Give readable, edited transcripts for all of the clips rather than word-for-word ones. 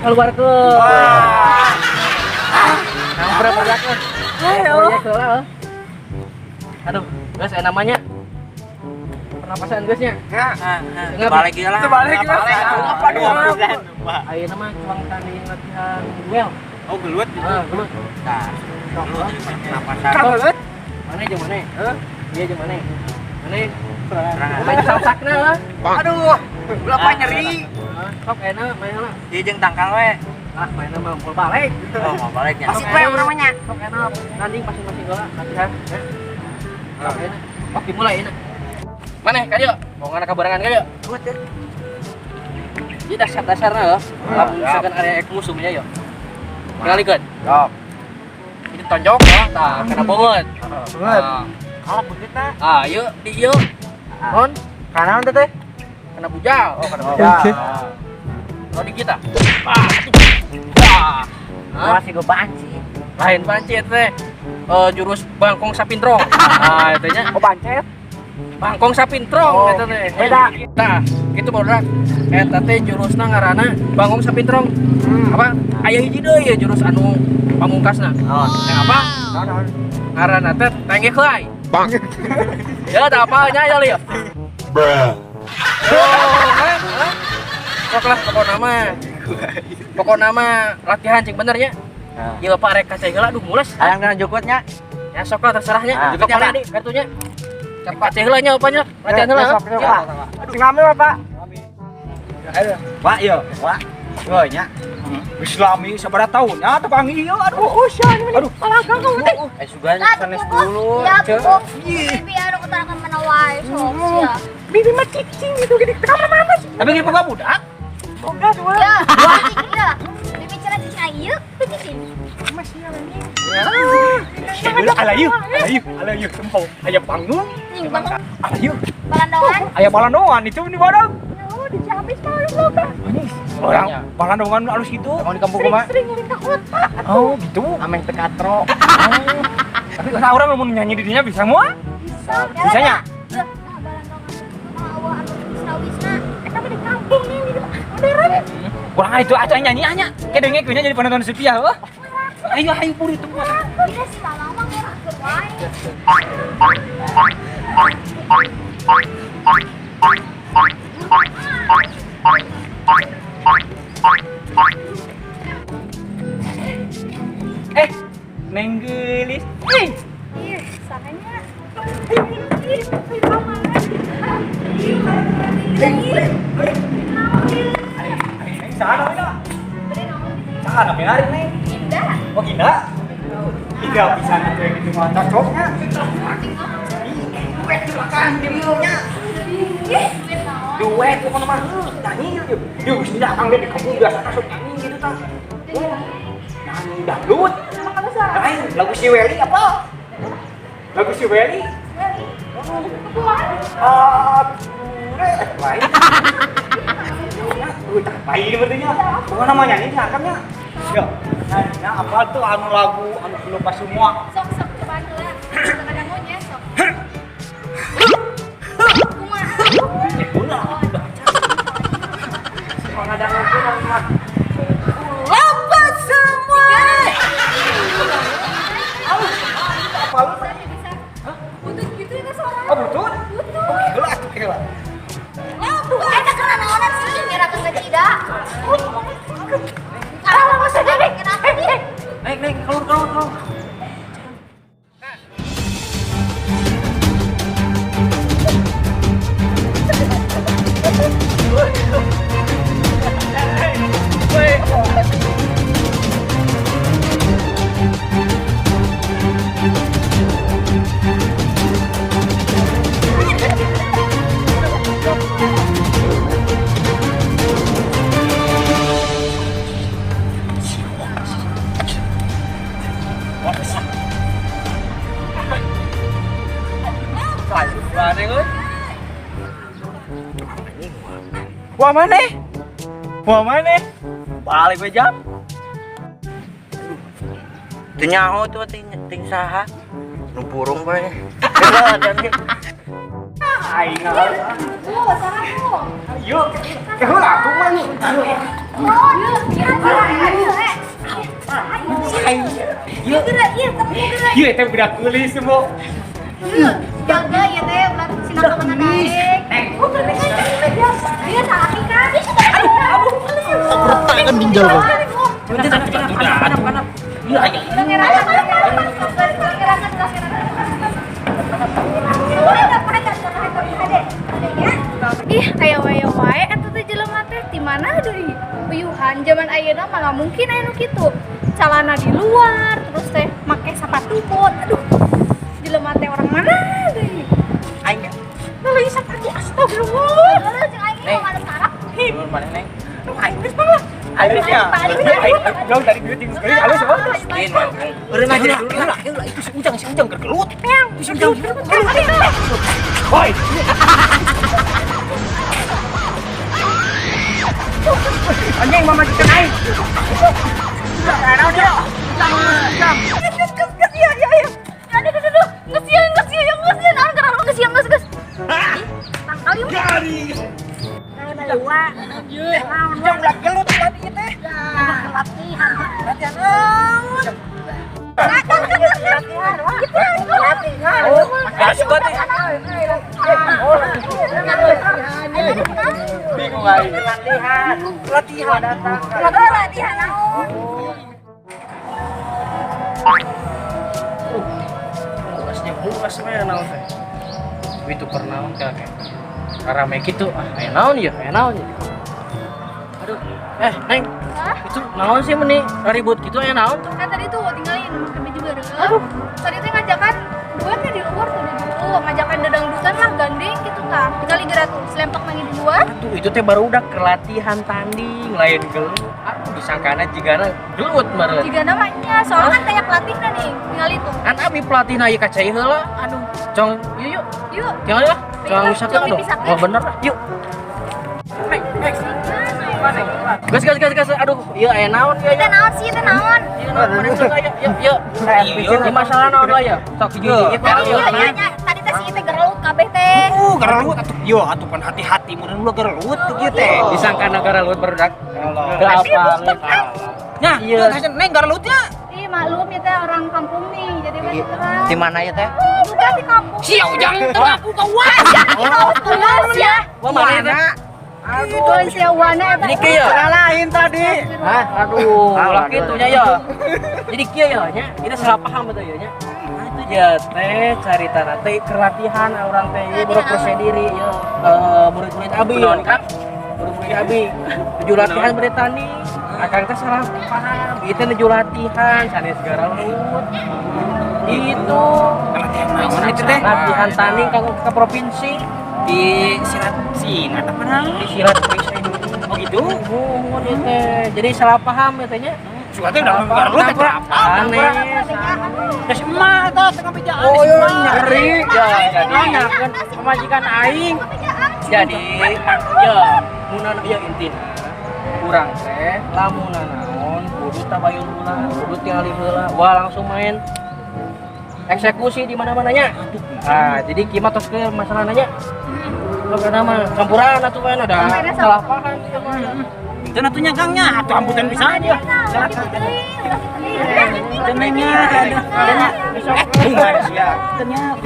Keluarkeun. Wah. Hampura barudak. Ayo. Proyek heula. Aduh, geus aya namanya. Pernapasan geus nya. Ya. Balik lah. Terbalik lah. Apa dua? Ayeuna mah cuang tanding latihan duel. Oh, gelut. Ah, gelut. Nah, gelut pernapasan. Kabelet. Mana jeung mana? Heuh? Iya jeung mana? Mana? Serangan. Main samsakna lah. Aduh, berapa nyeri? Hah, sok enak main lah. Ieu jeung tangkal we. Ah, mainnya mah mau balik. Oh, mau baliknya. Masih we namanya. Sok enak tanding masing-masing heula latihan. Ya. Sok enak. Sok dimulai enak. Mana ka dieu? Mau ngana kabarengan ka dieu? Gelut ya. Ieu dasar-dasarna heuh. Lamun misalkan area ek musuhnya yo. Tingalikeun. Sok. Ini tonjok ya, tah kana beungeut. Beungeut. Ah. Kalau begitu. Ah, ieu di ieu. Non, Kanan teh teh. kena bujal. Oh, kena bujal. Kalau di kita. Ah, ah. Hah? Masih gue banci. Lain panci eta teh. Jurus bangkong sapintrong. Ah, eta nya. Oh, bancet. Bangkong sapintrong Oh, eta teh. beda. Tah, kitu barudak. Eta teh jurusna ngaranna bangkong sapintrong. Apa? Aya hiji deui ya jurus anu pamungkasna. Oh, Yang apa? Naon? Ngaranna teh tengge heulai. Bang. Ya, tak apa nya ya lieu. Bruh. Oh, kan? Hah? Sok lah pokokna mah. Pokokna mah latihan cing bener nya. Nah. Ieu Bapak rek kacai heula aduh mules. Hayang kana jukutnya. Ya sok lah terserahnya. Ah, Jukutnya jukutnya, di kartunya. Kacai heula nya bapaknya. Latihan heula. Sok, sok. Sing rame Bapak. Wah, yo, wah. Yo nya. Geus lami sabaraha tahun ya teu panggil ieu aduh. Oh, sia ini. Aduh, palangkang kamu teh. Eh sugana sanes dulu. Ya, pupuk. Bibi anu keterangan mana wae sok sia. Bibi mah cicing gitu gede ke kamar mana sih? Tapi ge boga budak. Boga dua. Ya, cicing ya. Bibi cenah cicing ieu, cicing. Masih ini. Ya, alayu, alayu, alayu tempo. Aya panggung, Nying bang alayu. balandongan. Aya balandongan itu di badak. Oh, di Ciamis mah alus loba. Orang balandongan alus gitu. Emang di kampung kumaha? Sering-sering ulin ka kota. Oh, gitu. Ameng tekatro. Tapi kalau orang mau nyanyi di dinya bisa moal? Bisa. Bisanya? Nah, balandongan mah eueuh anu wisna-wisna. Eta mah di kampung nih di modern. Kurang itu aja nyanyi nya. Kayak dengek nya jadi penonton setia heuh. Ayo ayo puri itu mah. Tidak si Mamang mah ngerakeun wae. Eh, Neng geulis. Eh, Ih, sahanya. Neng saha namanya? Saha namanya ari Neng? Indah. Oh, Indah. Indah pisan atuh yang gitu mah cocoknya. Ih, duet silakan di dieu nya. Duet pokoknya mah nyanyi gitu. Yuk, geus datang di kampung biasa sok nyanyi gitu tah. Oh, nyanyi dangdut. Lain lagu si Welly apa? Lagu si Welly. Ah, lain. Lain berarti nya. Pokoknya nama nyanyi diangkatnya. Ya, nyanyinya apa tuh anu lagu anu lupa semua. Sok sok cobaan heula. Kadangunya sok. Kumaha? Eh, bola. Lepas semua. Apa lu? Bisa. Butut gitu ya suara. Oh, butut? Butut. Oke, heula atuh heula. Eta kena naonan sih ngerakeun ka Cida. Ah, masa jadi kenapa sih? Naik naik keluar keluar keluar. Wah mana? Wah mana? Balik we jam. Teu nyaho tuh ting ting saha. Nu burung bae. Aing ngalah. Oh, saha tuh? Ayo, ke heula atuh mah nih. Oh, iya. Aing. Ieu geura ieu kamu geura. Ieu teh budak geulis semua. Jaga ya teh ulah sinaka mana naik. Oh, dia salah kan. Aduh, aduh. Kan ginjal kau. Ih, aya wae eta teh jelema teh di mana deui? Puyuhan zaman ayeuna malah mungkin aya nu kitu. Calana di luar, terus teh make sepatu bot. Aduh. Jelema teh orang mana deui? Aing. Meuli sepatu astagfirullah. Jeung aing mah mana sarap. Dulur maneh Neng. Duh, aing geus mah. Alus ya. Jauh dari beauty geus alus mah. Lain mah. Eureun aja heula itu si Ujang keur gelut. Si Ujang. Woi. Anjing mama kita aing. Naon dia? Ujang. Iya iya iya. Aduh aduh aduh. Geus ieu geus ieu geus ieu naon geus geus ieu geus geus. Tangkal ieu. Dua. Ujang ulah gelut tadi teh. Latihan. Latihan naon? Latihan. Oh, suka teh. Bingung aing. Latihan. Latihan datang. Latihan naon? Muasnya muas mah naon teh. Itu pernah kayak rame gitu, ah aya naon ya, aya naon ya. Aduh, Neng. Hah? Itu naon sih meni ribut gitu aya naon tuh? Kan tadi tuh tinggalin make baju bareng. Aduh, tadi tuh ngajakan duetnya di luar tuh dulu, ngajakan dedangdutan lah gandeng gitu kah. Tinggalin geura tuh, selempak nangis di luar. Aduh, itu teh baru udah kelatihan tanding, lain gelut. Aduh, disangkana jigana gelut meureun. Jigana mah nya, soalnya kan kayak pelatihna nih, tinggalin tuh. Kan abi pelatihna ieu ka cai heula. Aduh, cong, yuk yuk. Yuk. Tinggal lah. Cong wisata dong. Oh bener lah, yuk. Gas gas gas gas, aduh, ieu aya naon ieu. Teu naon sih, teu naon. Ieu naon yuk yuk. Ieu masalah naon lah ya? Sok hiji-hiji. Iya iya, tadi teh si teh gerelut kabeh teh. Gerelut atuh. Yo atuh pan hati-hati mun ulah gerelut kieu teh. Disangkana gerelut barudak. Teu apal. Nah, ieu Neng gerelutnya. Ih, maklum ya teh orang kampung nih, jadi mah terang. Di mana ya teh? Bukan di kampung. Si Ujang teu ngaku ka wah. Tulis ya. Wah, mana teh? Aduh, tulis ya wana eta. Jadi kieu ya? Lain tadi. Hah? Aduh, ulah kitu nya ya. Jadi kieu ya nya, kita salah paham betul ya nya. Ya teh caritana teh kelatihan urang teh ieu baru percaya diri ya. Murid-murid abi. Murid-murid abi nuju latihan bade tanding. Akang teh salah paham. Ieu teh nuju latihan sanes garalut. Itu latihan naon itu teh? Latihan tanding ka provinsi. Di sirat sinat apa naon? Di sirat pisai. Oh gitu. Nuhun ieu teh. Jadi salah paham ya teh nya. Suka teh udah gelut teh apa? Aneh. Geus emak tah tengah bejaan. Oh iya nyeri. Ya jadi nyalakeun pamajikan aing. Jadi ya munana ya intina urang teh lamun naon kudu tabayun ulah, kudu tingali heula. Wah langsung main eksekusi di mana-mananya. Nah, jadi kieu mah tos ke masalah nanya. Lo kana mah campuran atuh kan ada salah paham ieu mah. Teu atuh nya Kang nya, atuh amputan pisan ya. Teu nya ada. Bunga sia. Teu nya.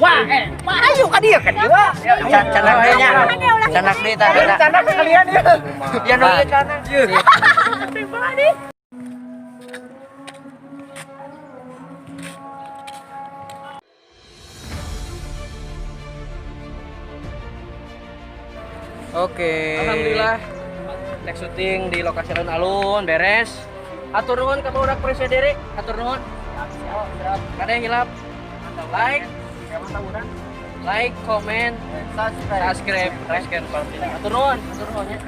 Wah, ayo ka dieu ka dieu. Canak deui nya. Canak deui tah. Canak sekalian ieu. Ya nu ieu canak. Oke. Alhamdulillah. Tek syuting di lokasi alun-alun beres. Atur nuhun ka barudak Presedere, atur nuhun. Kade hilap. Like, like, comment, subscribe, subscribe. Atur nuhun nya.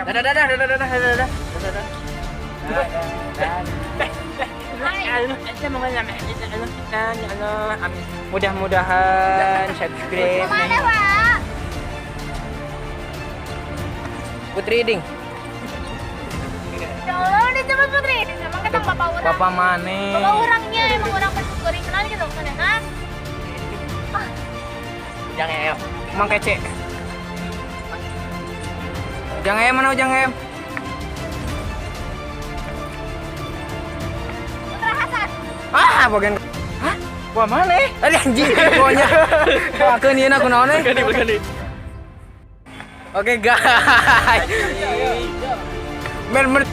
Dadah dadah dadah dadah dadah dadah. Mudah-mudahan subscribe. Putri Iding. Ya Allah, udah cepet Putri Iding. Emang ketemu bapak orang. Bapak mana? Bapak orangnya emang orang bersyukur kenal gitu kan ya? Jangan ya. Emang kece. Ujang em mana Ujang em? Putra Hasan. Ah, bagian. Hah? Wah mana? Tadi anjing pokoknya. Keun ieu na kunaon eh? Ganti, ganti. Oke guys. Mer mer.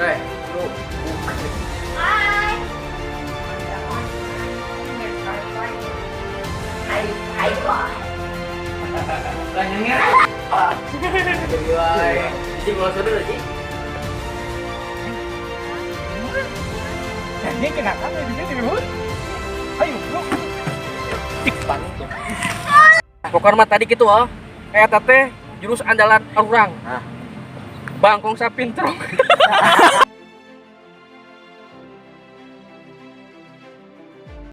Eh, lu. Hai. Jadi wae. Jadi kalau saudara sih. Ini kenapa nih di luhur? Ayo, lu. Pokoknya mah tadi gitu oh. Eta teh jurus andalan orang. Hah? Bangkong sapintrong.